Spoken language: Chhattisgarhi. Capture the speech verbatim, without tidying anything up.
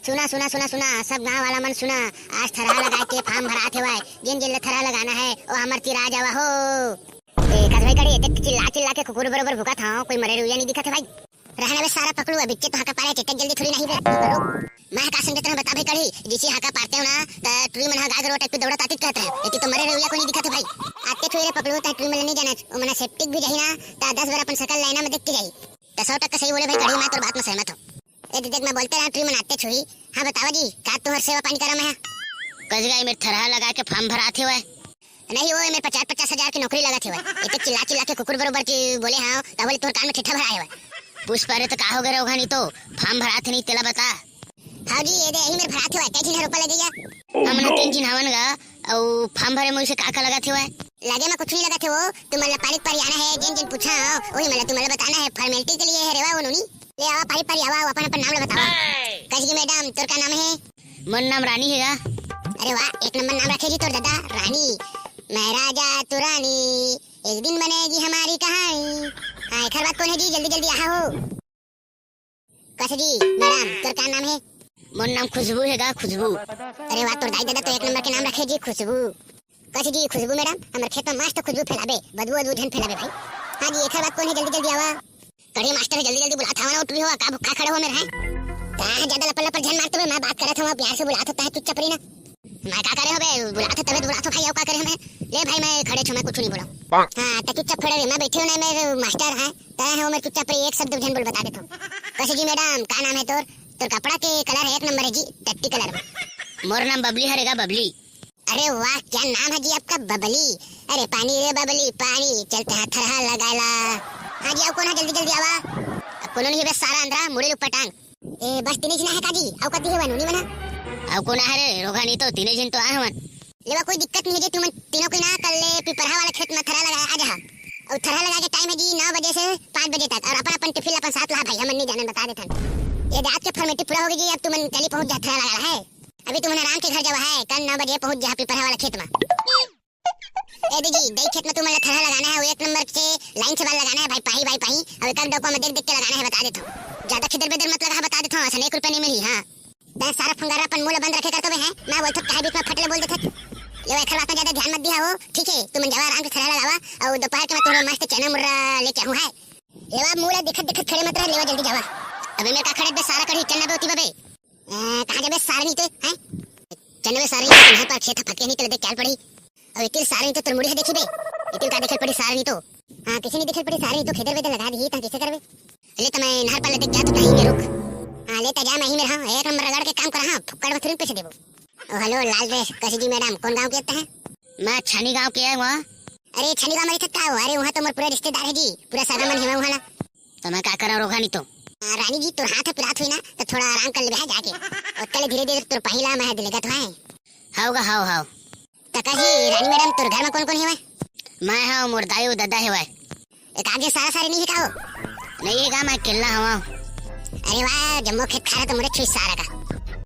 सुना, सुना, सुना, सुना, सब गांव वाला मन सुना। आज थरहा लगाए के form भरात हेवय। जेन जेन ल थरहा लगाना हे, ओ हमर तीर आ जावा हो। ए, कस भाई कड़ी, एते चिल्ला चिल्ला के कुकुर बरोबर भुकत हव, कोई मरे रुइया नहीं दिखत हे भाई। रहना बे सारा पकलू, अभी तो हाका पारे, एते जल्दी थोड़ी नहीं बे। मैं का समझत रहूं, बता भाई कड़ी, जिसे हाका पारते हो ना, त टुरी मन ह गाय गरुवा type के दौड़त आतित कहत रहे। एती तो मरे रुइया कोई नहीं दिखत हे भाई। आते छुई रे पकलू, त टुरी मन ल नहीं जाना, ओ मना septic भी जाही ना, त दस बार अपन सकल लाइना में देख के जाही। त सौ टक्का सही बोले भाई कड़ी, मैं तोर बात में सहमत हूं। ए दे देख, मैं बोलते रहा टुरी मन आते छुई। हां बतावा जी, का तुहर सेवा पानी करा मैं? कस गा, ए मेर थरहा लगा के form भरात हेवय। नहीं वो, ए मेर पचास पचास हजार के नौकरी लगत हेवय। एते चिल्ला चिल्ला के कुकुर बरोबर के बोले हव, त बोले तोर कान में ठेठा भरा हेवय। पुष्पा रे, त का हो गे रोघा, नहीं तो form भरात हे नहीं, तेला बता। हां जी, ए दे, यही मेर भरात हेवय, कई झिन ह रोपा लगइया? हमन तीन झिन हवन गा, अउ form भरे में उसे का का लगत हेवय? लगे में कुछ नहीं लगत हे वो, तुमन ला पारी पारी आना हे, जेन जेन पूछा हो, वही मन ला तुमन ला बताना हे, formality के लिए हे रे वा वो नोनी। ले आवा पारी पारी आवा, अपन अपन नाम ला बतावा। कस गी मैडम, तोर का नाम हे? मोर नाम रानी हे गा। अरे वाह, एक नंबर नाम रखे जी तोर दादा, रानी। मैं राजा तू रानी, एक दिन बनेगी हमारी कहानी। हां, एकर बाद कोन हे जी, जल्दी जल्दी आहा हो। कस जी, मैडम, तोर का नाम हे? मोर नाम खुशबू हे गा, खुशबू। अरे वाह, तोर दाई ददा तो एक नंबर के नाम रखे जी, खुशबू। कस जी, खुशबू मैडम, हमर खेत में मस्त खुशबू फैलाबे, बदबू अदबू झन फैलाबे भाई। हां जी, एकर बाद कोन हे, जल्दी जल्दी आवा। कड़ी मास्टर हे, जल्दी जल्दी बुलात हवा ना, उठ रही हो, का भुक्खा खड़े हो मेर, हैं? का ज्यादा लपर लपर झन मार तबे, मैं बात करत हूं, प्यार से बुलात होता है, चुपचाप रही ना। मैं का करे हो बे, बुलात हो तबे बुलात हो भाई, अउ का करे हो मैं? ले भाई, मैं खड़े छो, मैं कुछ नहीं बोला। हां, त चुपचाप खड़े रही, मैं बैठे हूं ना, मैं मास्टर है, तय हो, मैं चुपचाप रही, एक शब्द झन बोल, बता देता हूं। कस जी मैडम, का नाम हे तोर? तोर कपड़ा के colour एक नंबर हे जी, टट्टी colour में। मोर नाम बबली हरे गा, बबली। अरे वाह, क्या नाम है जी आपका, बबली। अरे पानी रे बबली पानी, चलते हैं थरहा लगाएला। हां जी, अउ कोन हे, जल्दी जल्दी आवा। अब कोनो नहीं हे बे सारा अंदरा, मुड़ी ल ऊपर टांग। ए, बस तीने झिन हे का जी? अउ कति हे वो नोनी मन? अउ कोन हे रे रोघा, नहीं तो तीने झिन तो आए हवन। लेवा कोई दिक्कत नहीं हे जी, तुमन तीनों कोई ना कल ले पिपरहा वाला खेत में थरहा लगा आ जाहा। अउ थरहा लगा के time हे जी नौ बजे से पाँच बजे तक, अउ अपन अपन टिफिन अपन साथ ला भाई, हमन नहीं जानन, बता देथन। ए दे आज के formality पूरा हो गे जी, अब तुमन चली पहुंच जा थरहा लगा हे। अभी तुमन राम के घर जावा हे, कल नौ बजे पहुंच जा पिपरहा वाला खेत में। ए दे जी, दई खेत में तुमन ला थरहा लगाना हे, वो एक नंबर से line से बाल लगाना हे भाई, पाही भाई पाही, अउ एक डोका में देख देख के लगाना हे, बता देथन। ज्यादा खिदर बेदर मत लगा, बता देथन, असन एक रुपया नहीं मिली, हां। तैं सारा फंगारा अपन मुंह ला बंद रखे कर तो बे, हैं? मैं बोलथों, काहे बीच में फट ले बोल देथस? लेवा एकर बात में ज्यादा ध्यान मत दिहा हो, ठीक हे? तुमन जावा आराम से थरहा लगावा, अउ दोपहर के मैं तुम्हर मस्त चना मुर्रा लेके आहूं, हैं? लेवा मुंह ला देखत देखत खड़े मत रह, लेवा जल्दी जावा। अबे मेर का खड़े बे सारा कड़ी, चल ना बे ओती बे। अ, कहां जाबे सारा नहीं तो, हैं? चल ना बे सारा नहीं तो, तुम्हर पर खेत फटके नहीं तो देख क्या पड़ी। अउ एती ले सारा नहीं तो तोर मुड़ी हे देखी बे। एती ले का देखे पड़ी सारा नहीं तो। हां, कइसे नहीं देखे पड़ी सारा नहीं तो, खिदर बेदर लगा दिही, त कइसे करबे? ले त मैं नहर पार ले देख जात हूं, त यहीं में रुक। हां, ले त जा, मैं ही मेर हां, एक नंबर रगड़ के काम करा हां, फुक्कड़ में थोड़ी पैसे देबो। ओ हेलो लाल ड्रेस, कस जी मैडम, कोन गांव के हे? मैं छानी गांव के हूं। अरे छानी गांव में रहिथस का हो? अरे उहां तो मोर पूरा रिश्तेदार हे जी, पूरा सगा मन हेवय उहां ला। त मैं का करंव रोघा नहीं तो। आ, रानी जी, तोर हाथ ह पिरात होही ना, त थोड़ा आराम कर लेबे, हां, जाके। ओतका ले धीरे-धीरे तोर पाही ला मैं ह लेगत हंव। हव गा, हव, हव। त का जी, रानी मैडम, तोर घर म कोन-कोन हेवय? मैं हंव, मोर दाई अउ ददा हेवय। एक आगे सारा सारी नहीं हे का हो? नहीं हे गा, मैं अकेल्ला हंव। अरे वाह, जम्मो खेत खार तो मोरे छुई सारा का।